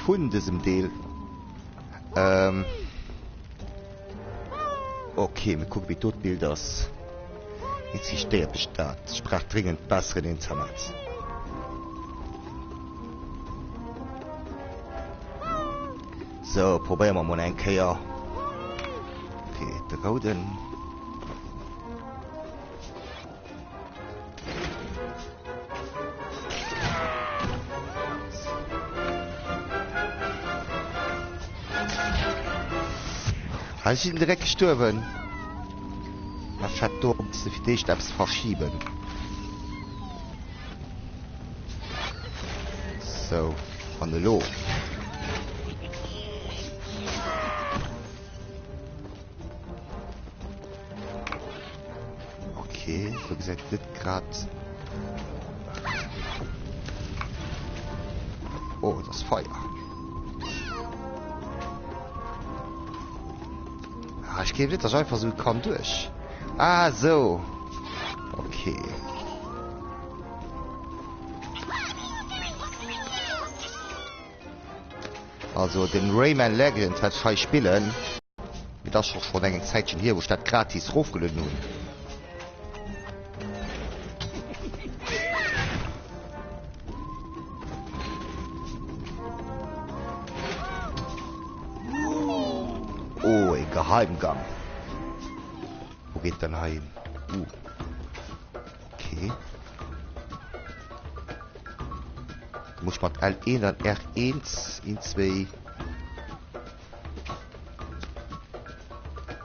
vun dësem Deel. Ähm. Ok, mir kucken wéi do d'Bild ass. Jetzt stéiert mech dat. Ech brauch dringend besseren Internet. Sou, probéiere mer mol eng Kéier. Ok, de rouden. Hei sinn direkt gestuerwen. Ech hätt do misste fir d'éischt eppes verschiben. Sou, an elo? Okay, do gesäit et net grad. Oh, et ass Feier. Ah, ech gleef net, dass ech einfach sou kann duerch. Ah, sou. Okay. Also den Rayman Legends wat ech hei spillen, mee dat ass och schonn eng Zäitchen hier wou ech dat gratis rofgelueden hunn. Oh, e Geheimgang. Wou geet dann hei hin? Uh. Okay. Muss ich mat L1 an R1 1 2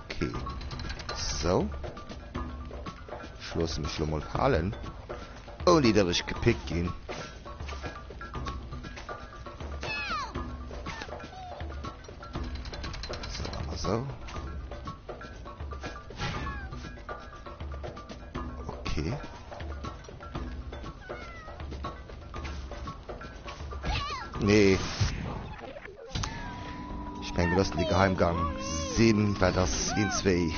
Okay. So. Ich loosse mech lo mol falen. Ouni datt ech gepickt ginn. So, einmal so. Okay. Nee. Ech mengen, mir loossen de Geheimgang sinn, well das een, zwéi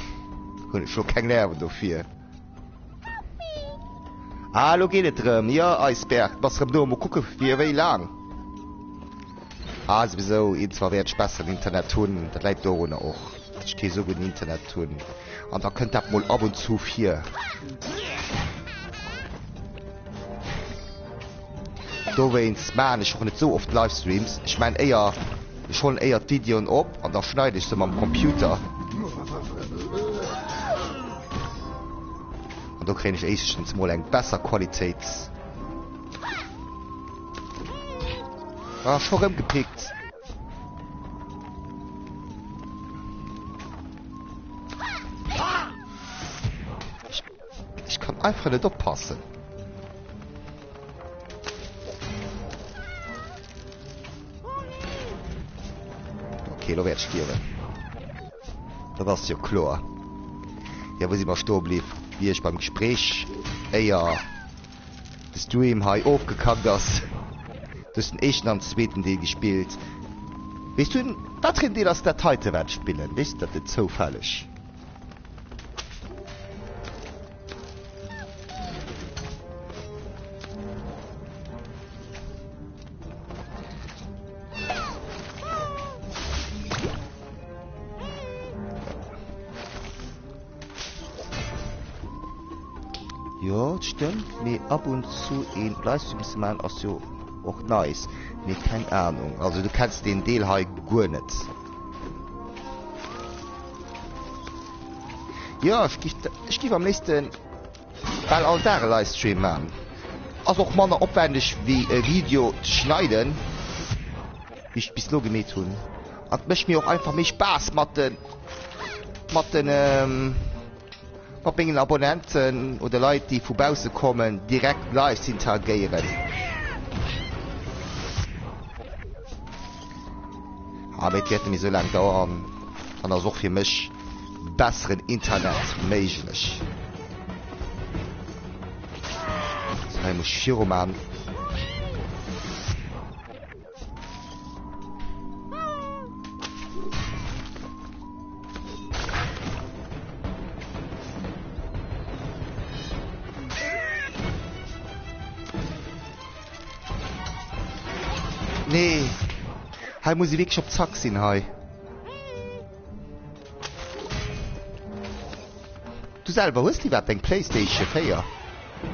hunn ech lo keng Nerven dofir. Ah, lo geet et erëm. Jo, Eisberg, bass erëm do. Mol kucke fir wéi laang. Ah, souwisou, iergendwann wäert ech besseren Internet hunn. Dat läit dorunner och, datt ech kee sou gudden Internet hunn. An da kënnt dat mol ab und zu vir. Dowéinst maachen ech och net sou oft Livestreams. Ech maan éier, ech huelen éier d'Videoen op an da schneiden ech se mam Computer. An do kréien ech éischtens mol eng besser Qualitéit. Ah, scho rëm gepickt. Ech kann einfach net oppassen. Okay, lo wäert ech stierwen. Dat ass jo kloer. Ja, wou si mer stoe bliw? Wéi ech beim Gespréich éier de Stream hei ofgekackt ass. Du hues den éischten an zweeten Deel gespillt. Weess du, wat fir en Deel ass dat heite wat ech spillen? Weess du dat net zoufälleg? Jo, et stëmmt, mee ab und zu een Livestream ze maan ass jo och nice, mee keng Ahnung, also du kenns deen Deel hei guer net. Jo, ech giff, ech giff am léifsten bal all Dag e Livestream maan. Ass och manner opwendeg wéi e Video ze schneiden, wéi ech bis lo gemeet hunn. An et mécht mir och einfach méi Spaass mat den, mat den, mat mengen Abonnenten oder Leit déi vu bausse kommen direkt live ze interagéieren. Ah, mee et wäert net méi sou laang dauern. Dann ass och fir mech besseren Internet méiglech. So, hei muss ech viru man. Nee. Hei muss ee wierklech op Zack sinn hei. Du selwer, hues de iwwerhaapt eng Playstation 4,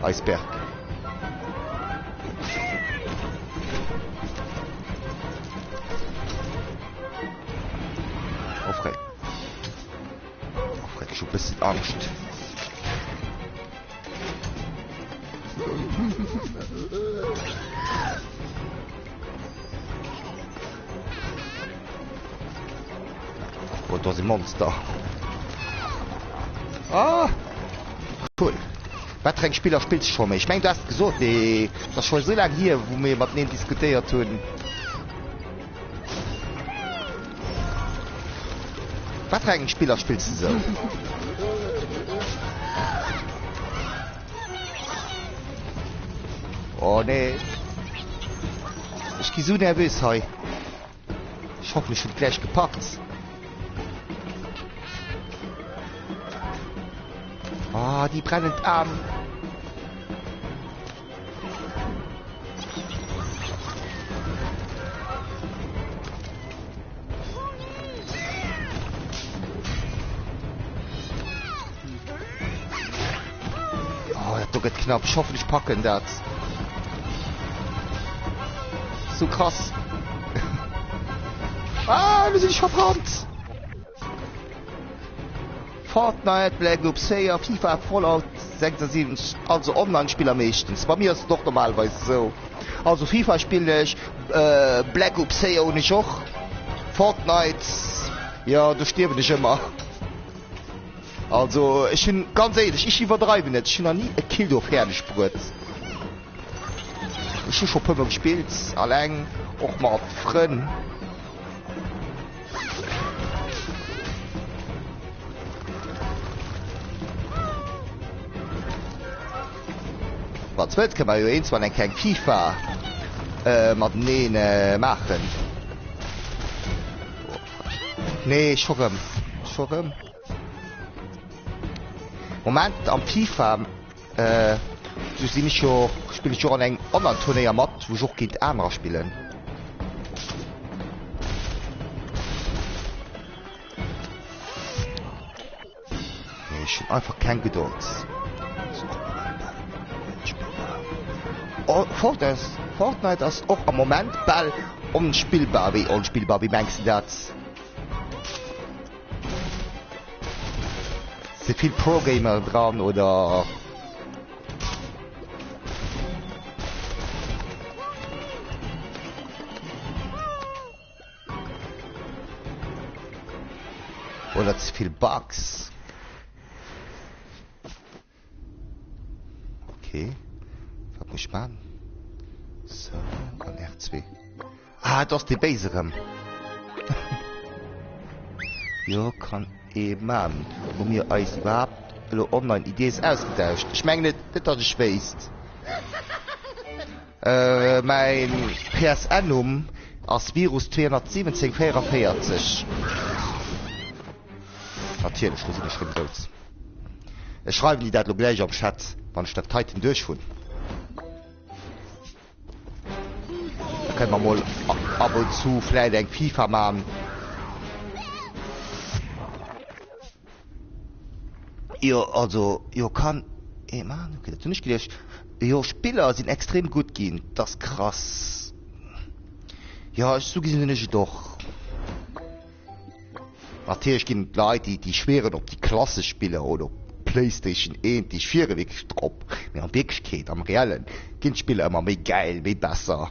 Iceberg? Oh freck. Oh freck, ech hu bëssen Angscht. Oh, do ass e Monster. Ah! Cool. Wat fir eng Spiller spills du scho méi? Ech meng, du has et gesot, mee et ass scho esou laang hier, wou mir mateneen diskutéiert hunn. Wat fir eng Spiller spills du sou? Oh nee. Ech gi sou nervös hei. Ech hoffen ech hunn et gläich gepackt. Ah, déi brennend Aarm. Oh, dat do gëtt knapp. Ech hoffen, ech packen dat. So krass. Ah, lo sinn ech verbrannt. Fortnite, Black Ops 4, FIFA, Fallout 76, also Online-Spiller meeschtens. Bei mir ass et och normalerweis esou. Also FIFA spillen ech, äh, Black Ops 4 hunn ech och. Fortnite, jo, do stierwen ech ëmmer. Also ech hunn, ganz éierlech, ech iwwerdreiwen net, ech hunn nach ni e Kill do fäerdeg bruet. Ech hu scho puer mol gespillt, alleng, och mat Frënn. Wann s wëlls kënne mer jo eens mol eng kleng FIFA matenee maachen. Nee, scho rëm, scho rëm. Moment am FIFA do sinn ech jo, spillen ech jo an engem Online-Turnéier mat, wou ech och géint anerer spillen. Nee, ech hunn einfach keng Gedold. Oh, Fortnite, Fortnite ass och am Moment bal onspillbar. Wéi onspillbar? Wéi mengs de dat? Si vill Pro-Gamer dran oder? Oder ze vill Bugs? Okay. Wat muss ich machen? So, an R2. Ah, et ass dee Béise rëm. Jo, kann ee man. Hu mir eis iwwerhaapt elo online Idees ausgetauscht? Ech mengen net, net datt ech wéisst. Äh, mäin PSN-Numm ass Virus 217 44. Natierlech, lo sinn ech rëm dout. Ech schreiwen dir dat lo gläich am Chat, wann ech dat heiten duerch hunn. Da kënne mer mol ab und zu vläit eng FIFA man. Jo, also, jo kann ee man. Okay, dat hunn ech geduecht. Jo, Spiller sinn extrem gutt ginn, dat ass krass. Jo, esou gesinn hunn ech et och. Natierlech ginn et Leit, déi déi schwieren op déi klassesch Spiller oder op d'Playstation 1, déi schwiere wierklech drop. Mee an Wierklechkeet, am Reellen, ginn d'Spiller ëmmer méi gäil, méi besser.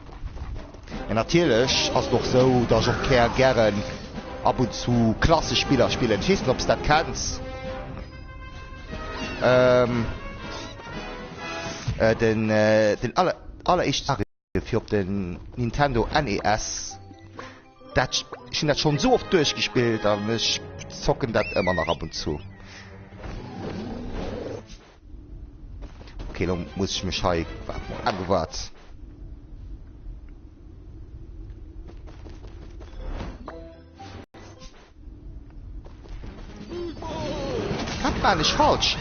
Mee natierlech ass et och sou, dass ech och gär gären ab und zu klassesch Spiller spillen. Ech weess net, ob s dat kenns. Ähm, den, den aller, alleréischte Mario fir op den Nintendo NES. Dat, ech hunn dat schonn esou oft duerchgespillt an ech zocken dat ëmmer nach ab und zu. Okay, lo muss ech mech hei, waart mol, agewaart. Wat maan ech falsch?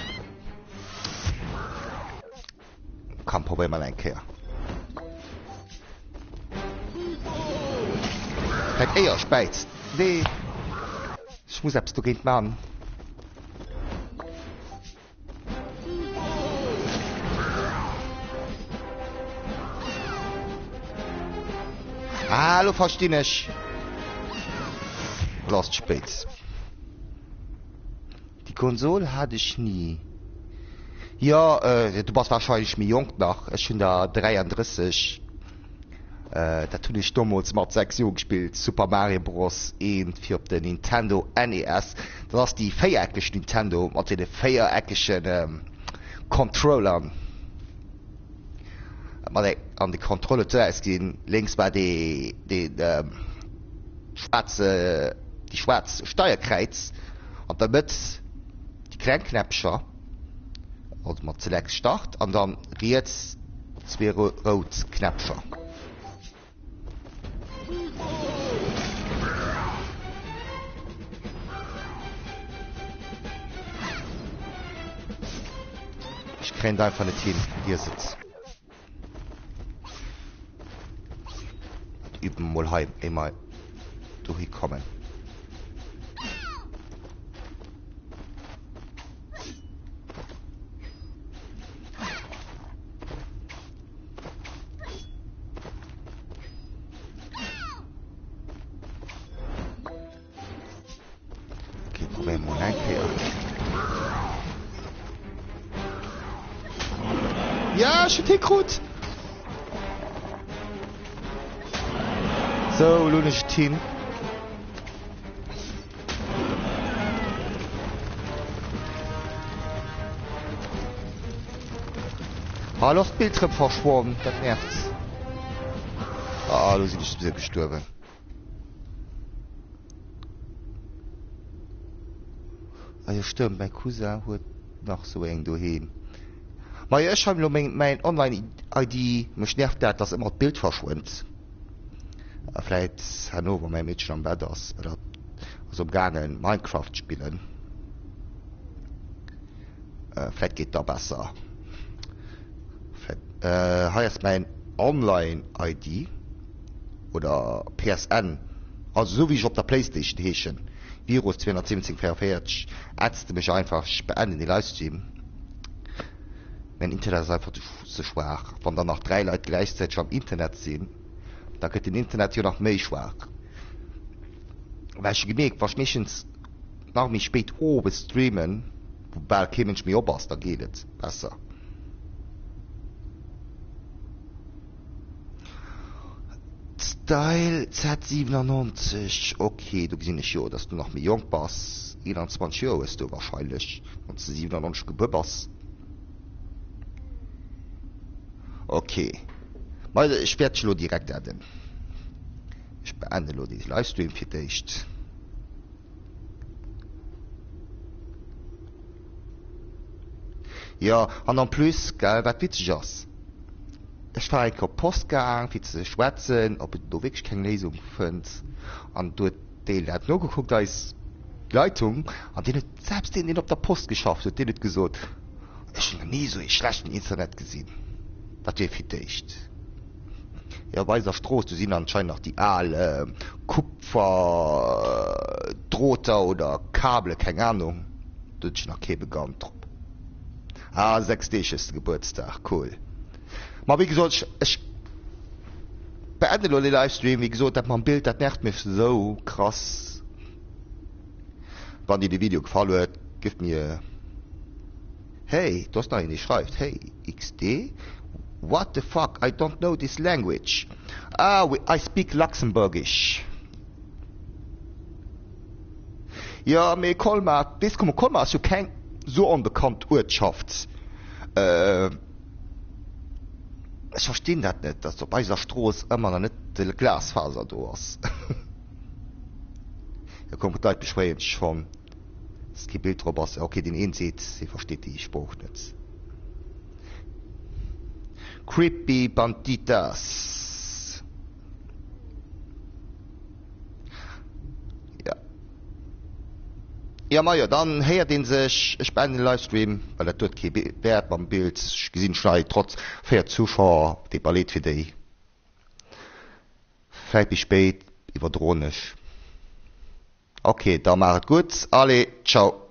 Komm, probéier mal eng Kéier. Vläit éier ech bäiz. Nee, ech muss eppes dogéint man. Ah, elo verstinn ech. Elo ass et spéit. Déi Konsol hat ech ni. Jo, du bass wahrscheinlech méi jonk nach. Ech hunn der 33. Dat hunn ech domols mat 6 Joer gespillt, Super Mario Bros. 1 fir op den Nintendo NES. Dat ass déi véiereckeg Nintendo mat deene véiereckege Controllern. Mat eng, an de Controller huet esou ausgesinn, lénks war dee, dee schwaarze, déi schwaarz Steierkräiz, an der Mëtt déi kleng Knäppcher. Also mat Select Start an dann riets zwee rout Knäppcher. Ech kréien et einfach net hin, vergiess et. Üben mol hei éi mer dohi kommen. Okay, probéieren mol eng Kéier. Ja, ech hunn hikrut! Sou, elo hunn ech et hin. Ah, elo ass d'Bild rëm verschwonn. Dat nervt. Ah, elo sinn ech souwisou gestuerwen. Ah jo stëmmt, mäi Cousin huet nach sou eng doheem. Majo ech schreiwen elo meng mäin Online ID, mech nervt dat dass ëmmer d'Bild verschwënnt. A vläit herno wa mäi Meedchen am Bett ass, well dat ass am gaangen Minecraft spillen, vläit geet da besser. Vläit hei ass mäin Online ID. Oder PSN, also esou wéi ech op der Playstation heeschen, Virus 217 44, adds de mech einfach, ech beenden de Livestream, mäin Internet ass einfach ze schwaach, wann dann nach 3 Leit gläichzäiteg am Internet sinn, da gëtt den Internet jo nach méi schwaach, well ech hu gemierkt, wa ech meeschtens nach méi spéit owes streamen, wou bal kee Mënsch méi op ass, da geet et besser. Style Z97, ok, do gesinn ech jo dass du nach méi jonk bass, 21 Joer hues du wahrscheinlech wanns de 97 gebuer bass. Ok, ma ech wäert dech elo direkt adden. Ech beenden elo dee Livestream fir d'éischt. Jo, an en plus, gell, wat witzeg ass, ech war eng Kéier op d'Post gaang fir ze schwätzen, ob et do wierklech keng Léisung fënnt, an do huet deen dat nogekuckt, eis Leitung, an deen huet, selbst deen, deen op der Post geschafft huet, deen huet gesot, ech hunn nach ni esou ee schlechten Internet gesinn, dat wier fir d'éischt. Jo, op eiser Strooss, do sinn anscheinend nach déi al Kupferdrohter oder Kabele, keng Ahnung. Do huet sech nach kee begannt drop. Ah, 6 Deeg hues de Gebuertsdag, cool. Ma wéi gesot, ech, ech beenden elo de Livestream. Wéi gesot, dat mam Bild, dat nervt mech esou krass. Wann dir de Video gefall huet, giff mir. Hey, do ass nach een dee schreift, hey XD, what the fuck, I don't know this language, ah I speak Luxembourgish. Jo, mee Colmar, weess komm, Colmar ass jo keng sou onbekannt Uertschaft. Ech verstinn dat net, dass op eiser Strooss ëmmer nach net de Glasfaser do ass. Jo komm, d'Leit beschwéieren sech schonn. Dass kee Bild drop ass. Ok, deen een seet, hie versteet déi Sprooch net. Creepy Banditas. Ja. Ja majo, dann héiert een sech. Ech beenden de Livestream, well dat huet kee Wäert mam Bild. Ech gesinn schon hei trotz 4 Zuschauer, deet mer leed fir déi. Vläit méi spéit. iwwerdroen ech. Ok, da maacht et gutt, allez, ciao.